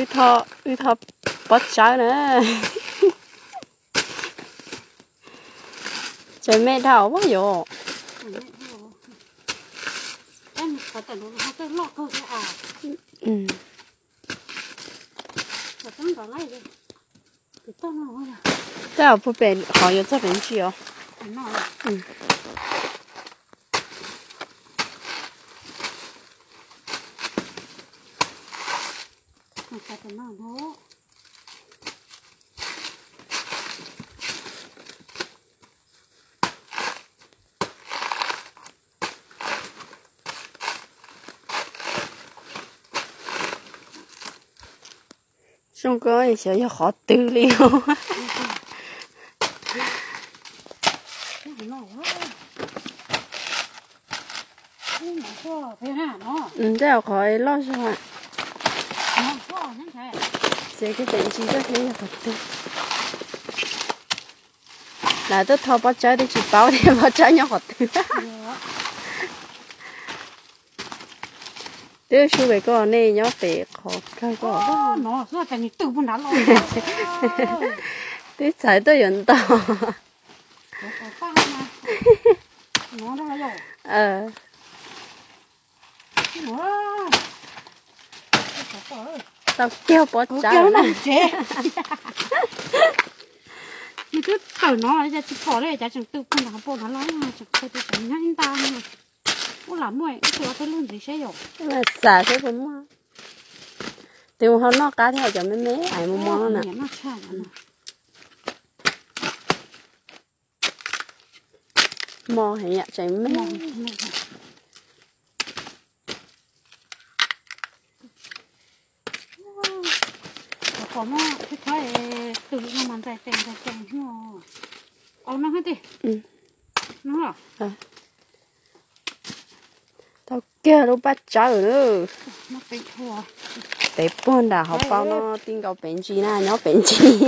Wb tho pob tsawb na. Tseem me dhau ua yom. Tej zaum puag pem qhov yuav txog pem ntsis os. Zoo kawg, xyov yog qhov twg li. Tej zaum qhov loj zog. Txiav kiag pem ntsis tso thiab yog qhov twg. Lawv twb tho pob tsawb twb tsis paub tias pob tsawb nyob qhov twg. Twb sub pem koj, nej nyob pem qhov kawg koj. Twb txhais tuaj yuav ntaus. Tau kiag pob tsawb. Nws twb tawm no ces tsis pom li, cas tseem tw puag nram pem no los, tseem tw tseem nyob ib nta. Ub, lam muaj ib tug ob peb lub ntxiv seb yom. Xav seb puas muaj. Tes mus ho noj qab thiab cov me me es mus mos no na. Mos heev yam tseem me. Qhov muab thiab thov tus no mas ntxais tes ntxais tes no. Au no hab ti. Tau kiag lub paj tsawb na. Pem puag nram hauv paus no ti nkaus pem ntsis na, nyob pem ntsis.